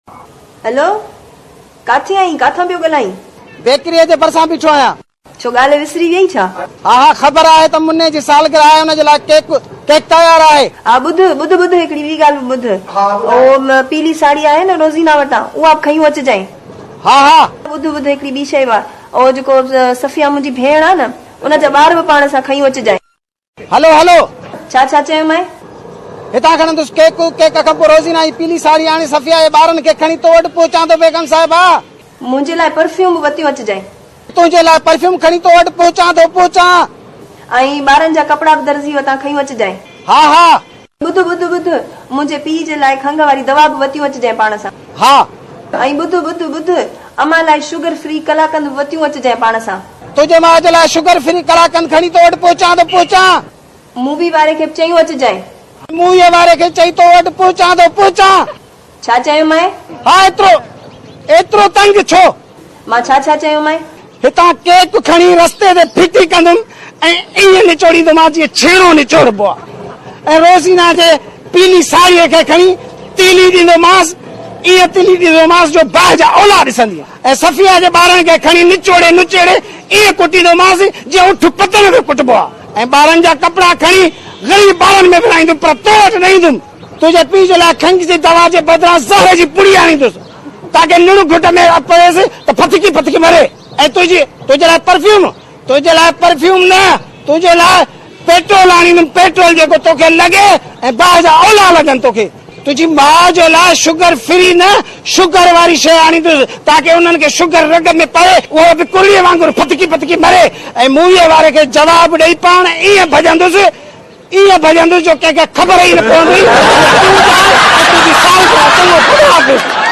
Hello! ڪاٿي آهين؟ ڪاٿان پيو ڳالهائين؟ بيڪريء جي ڀرسان بيٺو آهيان. ڇو ڳالهه وسري ويئي ڇا؟ ها ها خبر آهي ته مني جي سالگرهه آهي ان جي لاء ڪيڪ ڪيڪ تيار آهي. ها ٻڌ ٻڌ ٻڌ هڪڙي ٻي ڳالهه به ٻڌ. او پيلي ساڙهي آهي نه روزينا وٽان اها به کنيون اچجانء. ها ها. ٻڌ ٻڌ هڪڙي ٻي شيء به آهي او جيڪو صفيه منهنجي ڀيڻ آهي نه ان جا ٻار به پاڻ سان کنيون اچجانء. هلو هلو. ڇا ڇا چيومانء؟ هتان کڻندس ڪيڪ، ڪيڪ کان پوء روزينا جي پيلي ساڙهي آڻي صفيه جي ٻارن کي کڻي تو وٽ پهچان ٿو بيگم صاحبه. منهنجي لاء پرفيوم به وتيون اچجانء. تنهنجي لاء پرفيوم کڻي تو وٽ پهچان ٿو پهچان. ۽ ٻارن جا ڪپڙا به درزيء وتان کنيون اچجانء. ها ها. ٻڌ ٻڌ ٻڌ، منهنجي پيء جي لاء کنگهه واري دوا به وتيون اچجانء پاڻ سان. ها. ۽ ٻڌ ٻڌ ٻڌ، امان لاء شگر فري قلاقند به وتيون اچجانء پاڻ سان. تنهنجي ماء جي لاء شگر فري قلاقند کڻي تو وٽ پهچان ٿو پهچان. مووي واري کي به چيون اچجانء. موويء واري کي چئي تو وٽ پهچان ٿو پهچان. ڇا چيومانء؟ ها ايترو ايترو تنگ ڇو؟ مان ڇا ڇا چيومانء؟ هتان ڪيڪ کڻي رستي تي ڦٽي ڪندم ۽ ائين نچوڙيندومان جيئن ڇيڻو نچوڙبو آهي ۽ روزينا جي پيلي ساڙهيء کي کڻي تيلي ڏيندومانس، ائين تيلي ڏيندومانس جو باهه جا اولا ڏسندينء ۽ صفيه جي ٻارن کي کڻي نچوڙي نچيڙي ائين ڪٽيندومانس جيئن اٺ پتڻ کي ڪٽبو آهي ۽ ٻارن جا ڪپڙا کڻي غريب ٻارن ۾ ورهائيندم پر تو وٽ نه ايندم. تنهنجي پيء جي لاء کنگهه جي دوا جي بدران زهر جي پڙي آڻيندس، تاڪه نڙ گهٽ ۾ پويس ته ڦٿڪي ڦٿڪي مري. ۽ تنهنجي، تنهنجي لاء پرفيوم، تنهنجي لاء پرفيوم نه، تنهنجي لاء پيٽرول آڻيندم، پيٽرول جيڪو توکي لڳي ۽ باهه جا اولا لڳن توکي. تنهنجي ماء جي لاء شگر فري نه، شگر واري شيء آڻيندس، تاڪه انهن کي شگر رڳ ۾ پوي، اهو به ڪرڙيء وانگر ڦٿڪي ڦٿڪي مري. ۽ موويء واري کي جواب ڏئي پاڻ ائين ڀڄندس، ائين ڀڄندس جو ڪنهن کي خبر ئي نه پوندي ته تون ڪار ۽ تنهنجي سالگرهه. چڱو خدا حافظ.